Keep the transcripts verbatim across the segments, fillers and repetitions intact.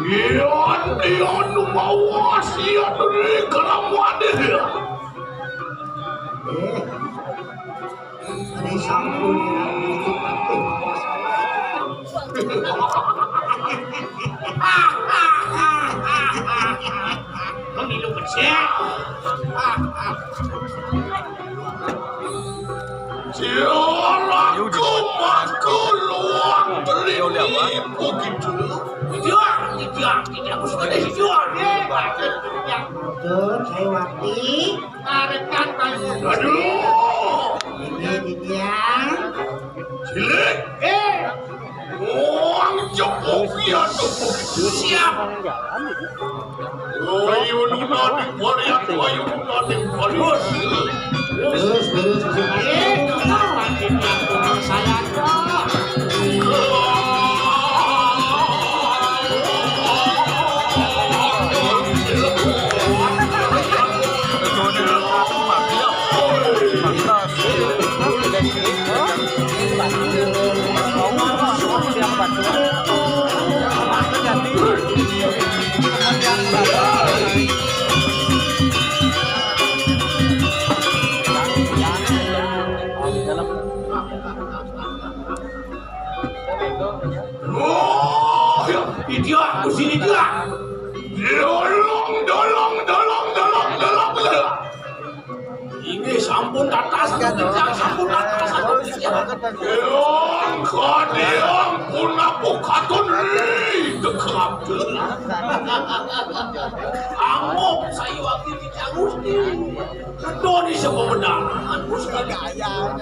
Iya, iya, nu mawas, iya, nu dikeramuan, iya. Ini sampun, ya, itu pasti mawas. Pemilu kecil. Siaran ku maku luang telinga begitu. Tidak, tidak, tidak, aku sudah siap. Betul, saya wakil. Tarekan paling. Aduh. Ini dia. Cilik. Eh. Wong jepuk ya jepuk. Siap. Ayo nuna ning varian, ayo nuna ning varian. Terus, terus, terus. Eh, kamu lagi ngaku saya. Oh, ya, dia, aku sini dia. Tolong, tolong, tolong, tolong, tolong, tolong. Ini sampun tatas, sampun tatas, sampun tatas. Tolong, kadiang pun aku katun ri, tekap. Angop sayu aki di Gusti. Betul ni semua benar. Aku sudah gaya.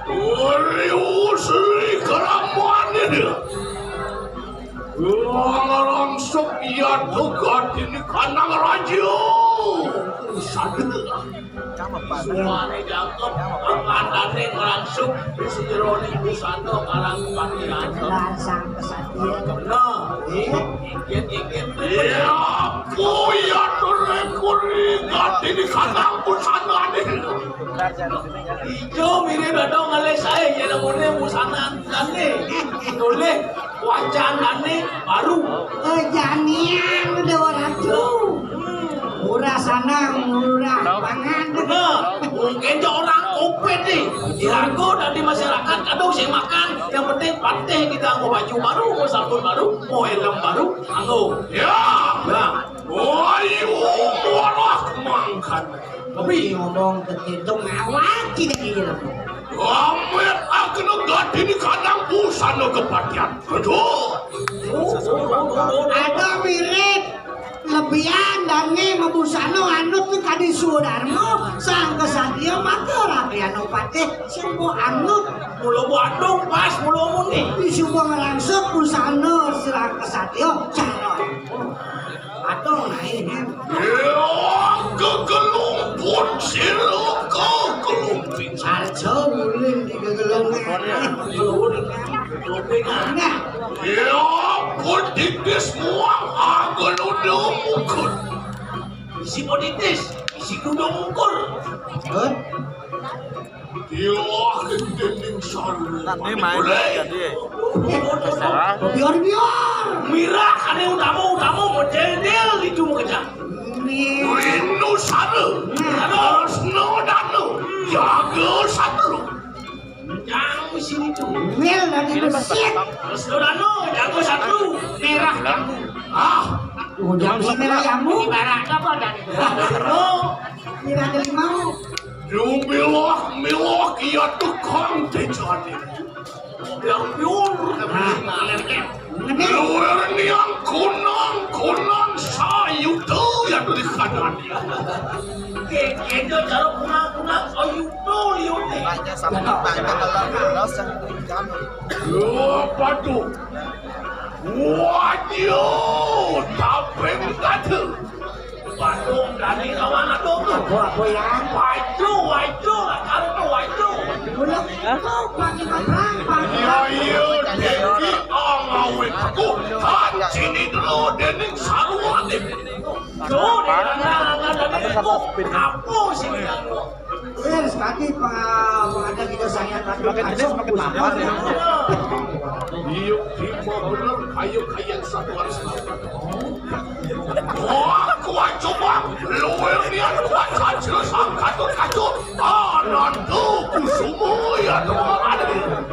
Uli usli keramuan ini. Ruang rangsuk iya tugat ini kanang raja. Sadar. Suara jangkep, pangandane ngrangsuk, sejerone busana karang pangeran. Langsang kesatria. Nah, eh, inggit, inggit. Ya, aku ya tuh rekuri ganti di kandang busana nih. Ijo mirip dong ngalih sae, ya namanya busana aneh. Oleh wacanane baru. Eh, janian udah orang tuh. Murah sana, murah pangan. Nah, mungkin orang covid nih. Dihargo dari masyarakat, kadung sing makan. Yang penting patih kita mau baju baru, mau sabun baru, mau helm baru, anggo. Ya. Nah. Woi, umurah mangkan. Tapi ngomong ke kidung awak tidak iya. Amit aku negati di kandang busana kepatian. Betul. Ada mirip lebihan dange mabusana anut ke kadi Sudarma, sang kesatria maka rakyat patih semua anut. Mula wadung pas mula muni. Di semua ngerangsuk busana serang kesatria cara. Aduh, naik. Ya, kegelumpun sila kegelumpin. Sarjo ulin di kegelumpin. Ya, pun titis muang agel udah mukun. Isi pun titis, isi kuda mukun. Ilah, gending sana. Nah, ini main jadi. Biar, biar. Mirah, ane utama, utama, model itu mau kejar. Windu sana. Terus no dano. Jaga satu. Yang sini tuh. Mil dari mesin. Terus no dano, jaga satu. Merah kamu. Ah. Udah merah kamu. Ibarat apa dan? Oh, mirah dari mau. Yo milah-milah iya tukang tejane. Yang piur. Luar niang kunang-kunang sayuta yang di kanan. Kaya cara kunang-kunang sayuta liyo ne. Banyak sama banyak kalau terus yang di kamu. Yo, apa tuh? Waduh, taping kata. Waduh, dari kawan aku tu. Apa, apa yang? Waduh, waduh, kalau tu waduh. Belum. Hah? Kau panggil orang, panggil. Ya, ya, Dewi, awit aku. Hati ni dulu, dening saruan ni. Tu, dia nak, nak, nak, nak, aku. Apa sih yang Wis, tadi pa-, ada kita sayang, tadi makin jenis, makin tambah. Iya, tiba bener, kayu-kayu satu harus. Wah, kuat coba. Luwih niat kuat saja sang Gatot Kaca. Ananda Kusuma ya Tuhan.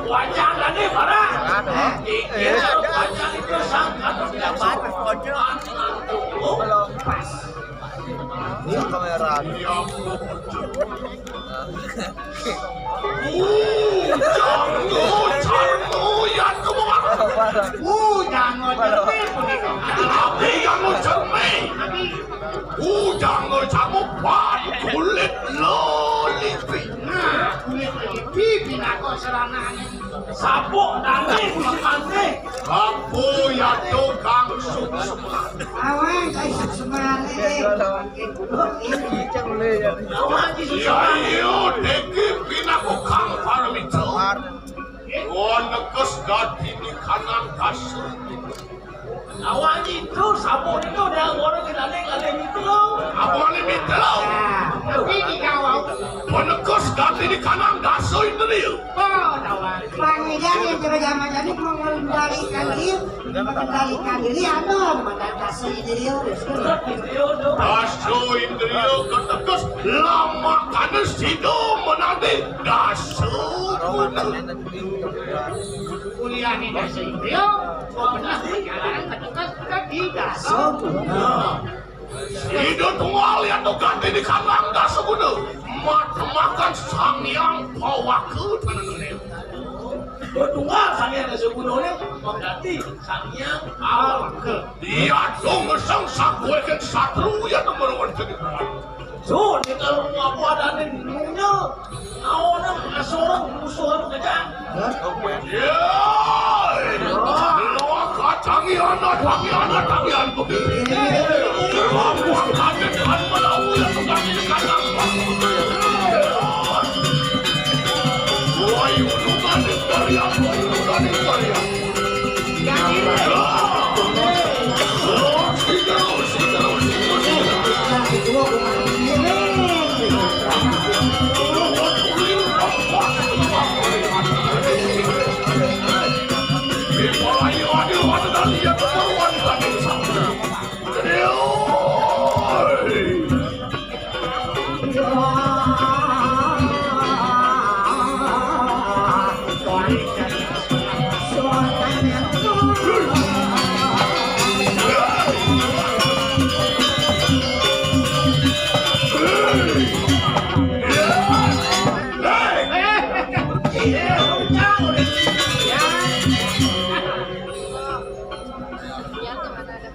Wajah tadi barang. Iya, wajah itu sang Gatot Kaca. Pas. Ini kamera. Iya. Uh, jangan, jangan, ya, Tuhan. Uh, jangan, jangan. Tapi jangan cermin. Uh, jangan, jangan, Pak. Kulit lolipi. Nah, kulit lolipi, pinako serangan. Sabuk tadi, bukan tadi. Aku ya tukang sukseman. Awan, kayak sukseman, eh. Ya, iya, deki pinakukang paramita. Wah, nekes gati ni kanang dasa. Lawan itu, sabun itu, dia orang kita ni, ada itu. Apa ni, itu? Nah, tapi di kawau. Wah, nekes gati ni kanang dasa itu dia. Oh, lawan. Pangidan yang kerajaan ini mengendalikan dia. Mengendalikan diri, anu, mengatasi diri, oh, Dasu indriyo kateges lamakane sida menanti dasu guna. Kuliah ni dasu indriyo, kok benar perjalanan kateges dadi dasu guna. Sida tunggal yang ganti di kandang dasu guna. Mat makan Sang Hyang Pawaka tanah. Tunggal Sang Hyang dasu guna ni mengganti Sang Hyang Pawaka. Iya dong ngesang sakuekin satru ya temeruan jadi kuat. So, ni kalau mau apa ada ni dunia, awalnya asorang musuh anu kejang. Yeay! Lawan kacangi anak, tangi anak, tangi anak. Lawan kacangi anak, tangi anak. Woi, ulu manis dari aku, ulu manis dari aku.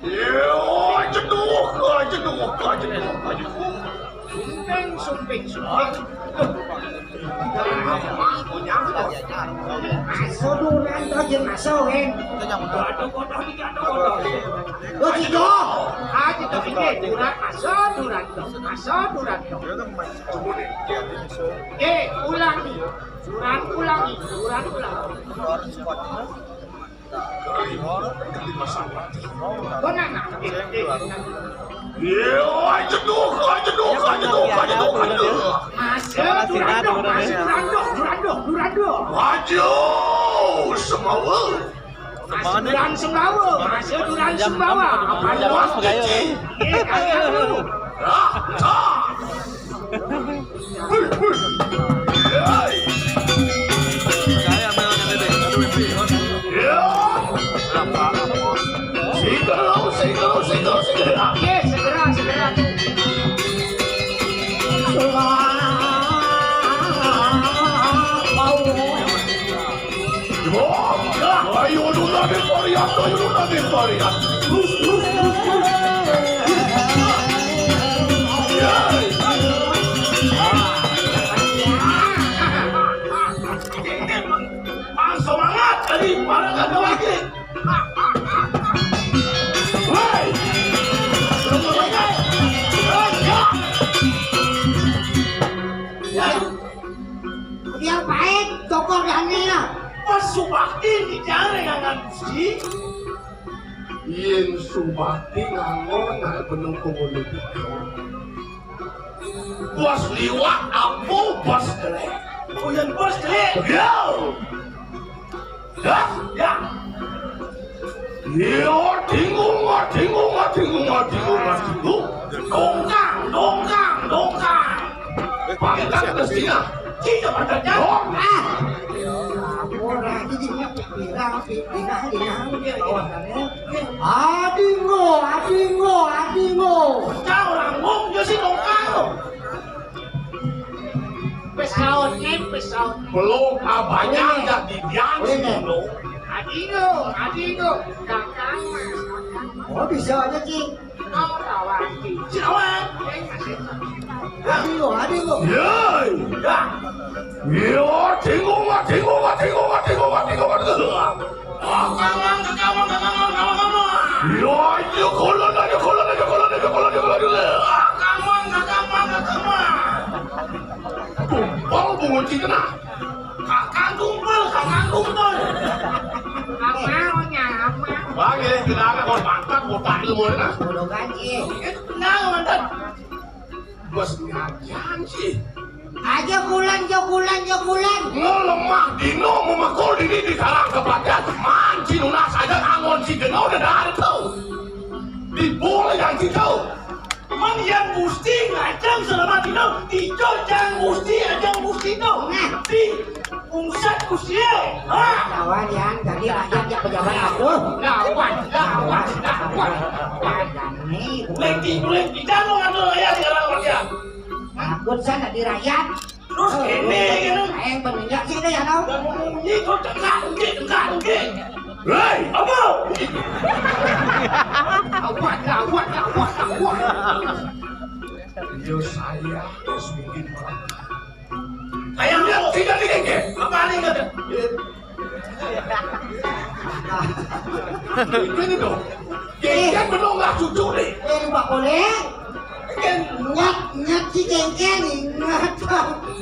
Yo, jenuh, jenuh, jenuh, jenuh. Sumping, sumping, sumping. Maso Duranto jeung maso, Win. Aduh, kotor iki, aduh, kotor. Lo tiga. Ah, kita pikir Duran, maso Duranto, maso Duranto. Eh, ulangi. Duran ulangi, Duran ulangi. Iya, jenuh, jenuh, jenuh, jenuh, jenuh. Masuk, Durando, masuk, Durando, Durando, Durando. Maju, Sumbawa. Masuk Duran Sumbawa, masuk Duran Sumbawa. Apa lu? Iya, kalian lu. Ah, ah. Segera, segera, segera, segera. Yes, segera, segera. Ayo, lu nanti varian, ayo, lu nanti varian. Terus, terus, terus, terus. Yes. Pas semangat tadi, para kata lagi. Jangan ngangan si. Yén subakti nganggo nak benung pengulu. Bos liwat ampuh bos jelek. Uyan bos jelek. Yo. Ya, ya. Yo, tinggung, tinggung, tinggung, tinggung, tinggung. Dongkang, dongkang, dongkang. Pangkat mestinya. Tidak ada jawab. Ah. Ora iki bilang, bilang, bilang. Adingo, adingo, adingo. Kau orang ngomong dia si dongkang. Pesautnya, pesaut. Belum abahnya nggak dibilang sih, belum. Adingo, adingo. Kakang, kakang. Oh, bisa aja, Cing. Kau lawan, Cing. Lawan. Adingo, adingo. Yoi. Ya. Yo, tinggung, tinggung, tinggung, tinggung, tinggung, tinggung. Kakamang, kakamang, kakamang, kakamang. Yo, ayo kolon, ayo kolon, ayo kolon, ayo kolon, ayo kolon. Kakamang, kakamang, kakamang. Tumpal bungut si kena. Kakang tumpal, kakang tumpal. Apa, apa? Bang, ini kenapa kau pangkat botak ilmu ini, nah? Bodoh gaji. Itu kenal, mantan. Bos ngajian sih. Aja bulan, aja bulan, aja bulan. Mau lemah dino memekul diri di karang kepadan. Manci nunas aja angon si deno udah dari tuh. Diboleh yang situ. Man yang gusti ngajang selama dino. Ijo jang gusti, ajang gusti tuh. Nah. Di Buset, Gusti. Hah? Lawan yang jadi rakyat yang pejabat aku. Lawan, lawan, lawan. Padan nih. Lagi, lagi, jangan ngatur rakyat di orang rakyat. Aku sana di rakyat. Terus ini, ini. Yang pentingnya sih deh ya, no. Dan munyi tuh dengkak, dengkak, dengkak, dengkak. Hei, apa? Lawan, lawan, lawan, lawan. Yo saya, terus bikin Kayak dia tidak dikeke. Apa nih kata? Ini dong. Keke menolak cucu nih. Eh, lupa boleh. Kan ngat, ngat si keke nih, ngat.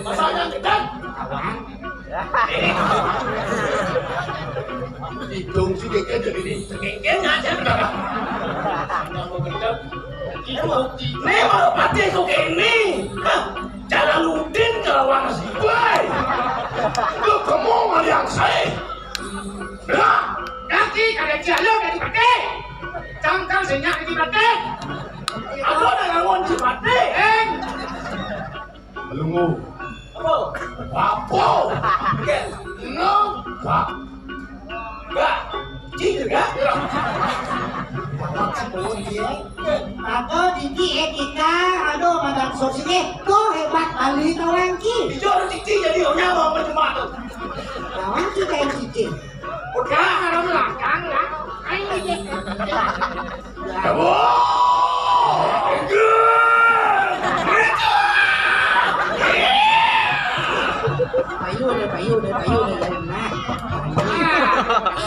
Masanya gedang. Kawan. Hidung si keke jadi nih. Keke ngat ya. Ini mau, ini mau mati kok ini. Hah? Jalaluddin kelawan si Blay. Lu kemong yang saya. Nah, kaki kada jalo dari batik. Cangkang senyap dari batik. Aku ada lawan si batik. Eng. Belum. Apa? Apa? Oke. No, Pak. Enggak. Cik juga. Atau Diki Etika, aduh, Madam Sosi, eh, kok hebat kali kawan ki. Itu orang Diki jadi orang mau berjemaah tuh. Kawan ki kayak Diki. Udah, orang belakang lah. Ayo, Diki. Payu deh, payu deh, payu deh, nah.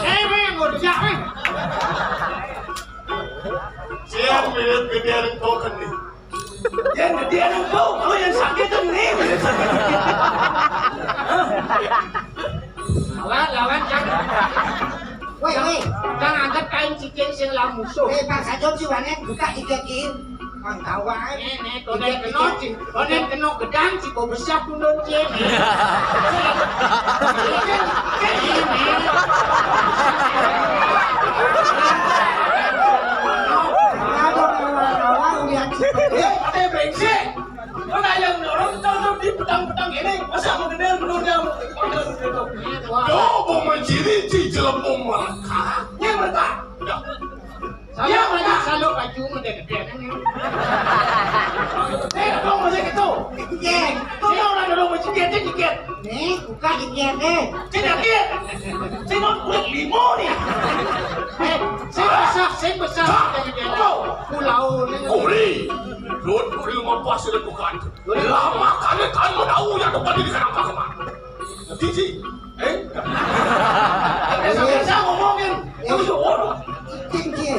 Eh, weh, ngurus ya, weh. Siap, mirip gede ada token nih. Yang gede ada kau, kalau yang sakit tuh nih. Lawan, lawan, jangan. Woi, woi. Kang angkat kain cikin sing lamusuh. Eh, Pak Sajom si Wanet buka tiga kin. Kang tawa. Nih, nih, konen kena, konen kena gedang, si kau besar pun don cie. Aduh, kawan-kawan, lihat. Eh, ada brengsek. Mana yang orang tahu di petang-petang ini, masa mengenal menurutnya? Tuh, mau menciri, cicil mau mereka. Yang mereka. Saya banyak saluk baju gede-gede. Eh, dong masih gitu. Iya. Tuh, orang dulu masih gede dikit. Nih, buka dikit, eh. Tidak, iya. Saya mau kulit limo nih. Eh, saya besar, saya besar. Pulau ini. Kuri. Don kuri mau pas sudah bukan. Lama kali kan menau yang depan ini kenapa kemana? Cici, eh? Biasa-biasa ngomongin. Yang udah waduh. Cici.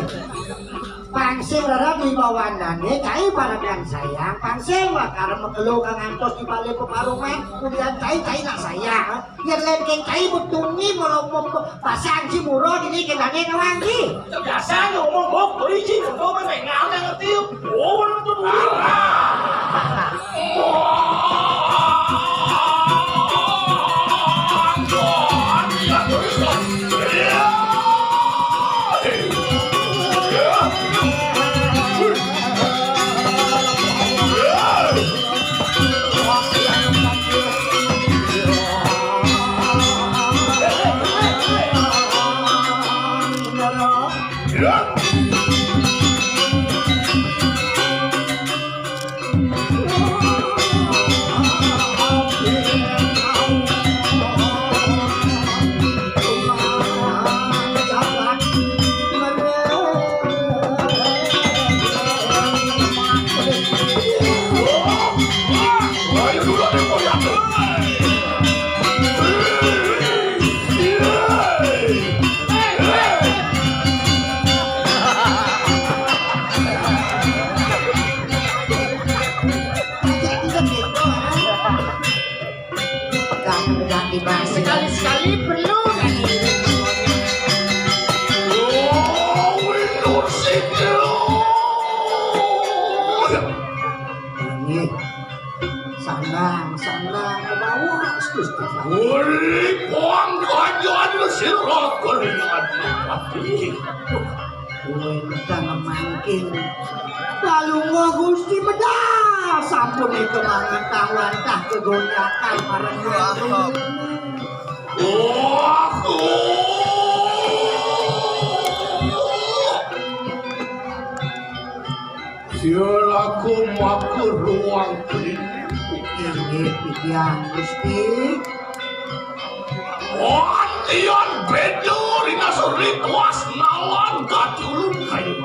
Pangsir Cara wibawanane cai parekan sayang, pang sewa karena mekelo kang antos di bale peparuman, kemudian cai, cai nak sayang. Yen lengkeng cai betuni melo pasang si muro dini kendane ngawangi. Biasa ngomong bok beri si muro mengal ngerti. Oh, bener tuh. Sekali-sekali perlu. Ini sandang, sandang ke bawah, Gusti. Uli kuang kerajaan sira keringat mati. Wénten mangkin. Palungguh Gusti medal sampun nika mangetah-wantah kegonjakan marang. Wah. Silaku maku ruang klinik. Inggih titiang Gusti. Wantian beda rina suri kuas nawan gati ulun kayu.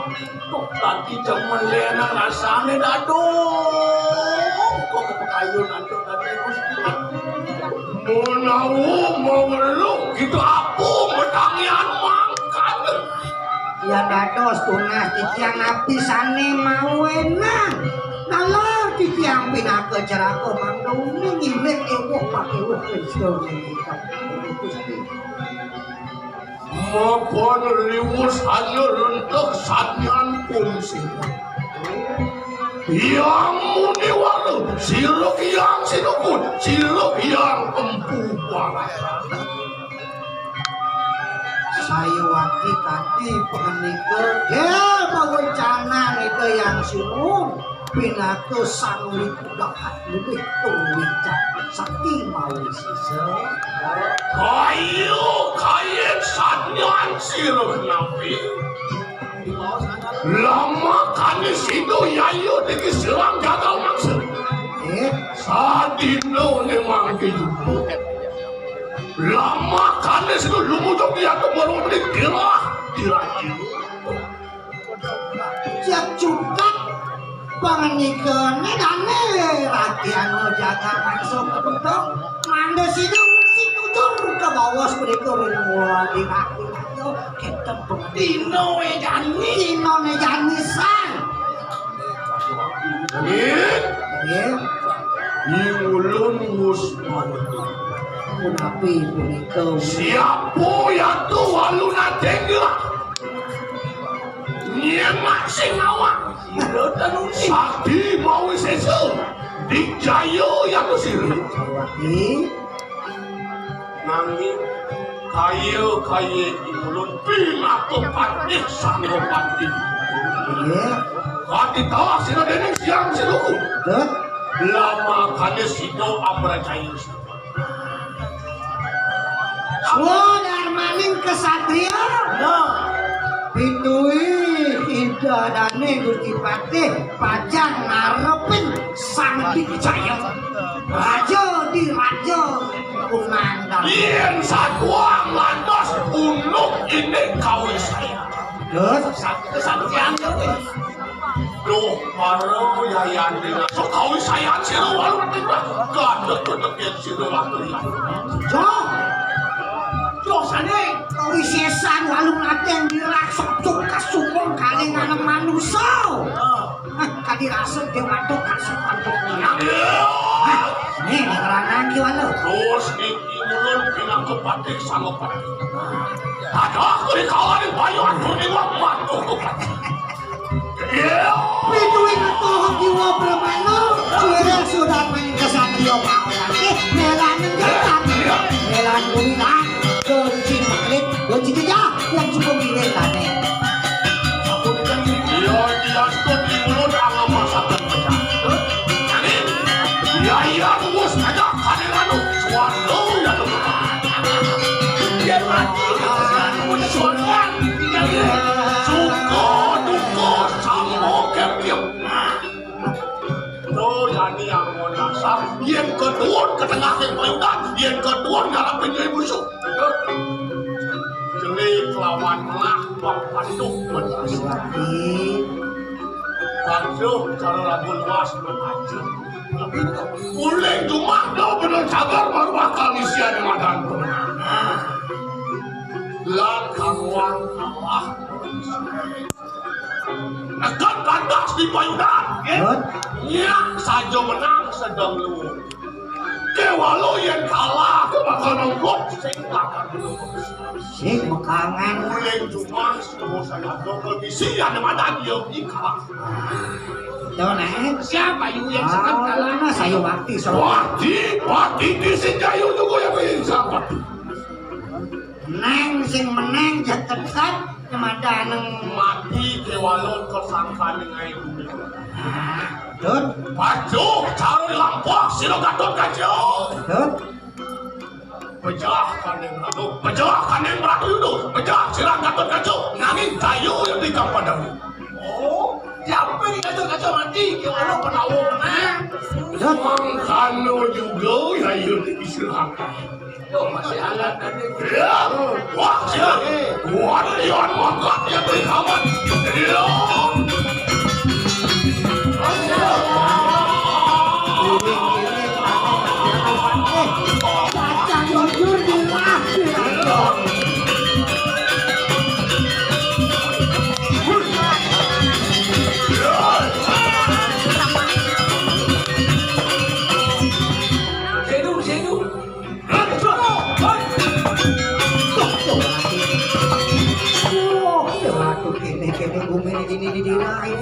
Kok tadi jaman lenang rasane dadong. Kok kepekayun antuk tadi Gusti. Menawa mengeluh kita apa menangian mangkat. Ya dados tunas titiang napi sane mawenang. Nalar titiang pinaka jeraka mangda uning inggih ewuh pakewuh Krista menika. Gusti. Mapan liwus hanya rentek sanyan pun sira. Yang muni walu, sira yang sinukun, sira yang empu barang. Sayuwakti tadi panganika, ya, pawencana nika yang sinun, pinaka sang wiku dahat luwih tur wincak sakti mawi sisa. Kayu kayen sanyan sira napi? Lama kane sida yaya diki silang gagal mangsa. Eh? Sadina ne mangke juga. Lama kane sida lumucuk di atas baru di tirah, tirah. Cek cukat panganikane dane rakyat jagat langsung kebetul. Mande sida mesti tutur ke bawah mereka menua di rakyat. Kita dino we jani. Dino ne jani sang. Nggih. Nggih. Ing ulun wus. Punapi punika? Siapa yatu walu natengga? Nyemak sing awak. Sakti mawi sesa. Dijaya yatu sira. Nanging kaya-kaya iki ulun pinaka patih sangga patih. Nggih. Kati tawah sira dening siang siluku. Dut. Lama kane sida apracaya. Swadarmaning kesatria. Nah. Pituih Ida Dane Gusti Patih pacang ngarepin Sang Dikjaya. Raja di raja kumandang. Yen satuang lantas unduk ini kawisayan. Terus? Satu kesaktian kuwi. Duh, para yayan dina. Sekawisayan sira walu tiba. Gadeg-gedeg yen sira waktu itu. Duh. Dosane kawisesan walu latih dirak sop kasumung kalingan manusa. Dirasuk dia waduh kasuk untuk menang. Hah, nih, ngeranang gimana? Terus niki ulun pinangka patih salopan. Ada kuwi kalah di bayu atur di wak matuh. Iya. Pituin tuh jiwa permana, sudah sudah main kesatria mau lagi, melan menjalan, melan gumilang, kunci makhluk, kunci gejah, yang cukup mirip tadi. Iya, iya, tuh di mulut angam masakan pecah. Jadi, iya, iya, bungkus aja, kali lalu, suatu, ya, tuh. Biar mati, kasihan, punya suarga. Iya, iya. Suka, duka, sama, kep, kep. Tuh, jadi yang mau dasar, yang kedua, ke tengah, yang paling udah, yang kedua, ngarapin dia musuh. Jelek lawan melah, bang, aduh, bener. Waduh, cara lagu luas, bener aja. Mulai cuma, dah bener cagar, baru bakal isian yang ada. Lan karuan kalah. Nekan kandas di payudan. Betul. Nyak saja menang sedang luwung. Kewalo yang kalah, aku bakal nonggok. Sing bakal menunggu. Sing bekangan. Mulai cuma, semua saya nonggok. Bisi yang ada dia, ini kalah. Tuh, Nek. Siapa you yang sedang kalah? Ah, saya wakti, so. Wakti, wakti, di si Jayu juga yang bisa wakti. Neng sing meneng jeket-jeket nyemada neng mati kewalo kesangka ning ae bumi. Dut. Pacu, cara dilampok, sira Gatotkaca. Dut. Pejah kaning Ratu, pejah kaning Ratu Yudo, pejah sira Gatotkaca, nanging kayu yang di kampadamu. Oh, siapa di Gatotkaca mati, kewalo penawa meneng. Dut. Mangkano juga, ya, iya, diistilahkan. Yo, masih alat tadi. Ya, wah, ya. Kuat, Iwan, mangkat, ya, beri kawan. Ya. Kacang jujur di lahir. Sedu, sedu. Waduh, kene, kene, gumene, dini, dini, lain.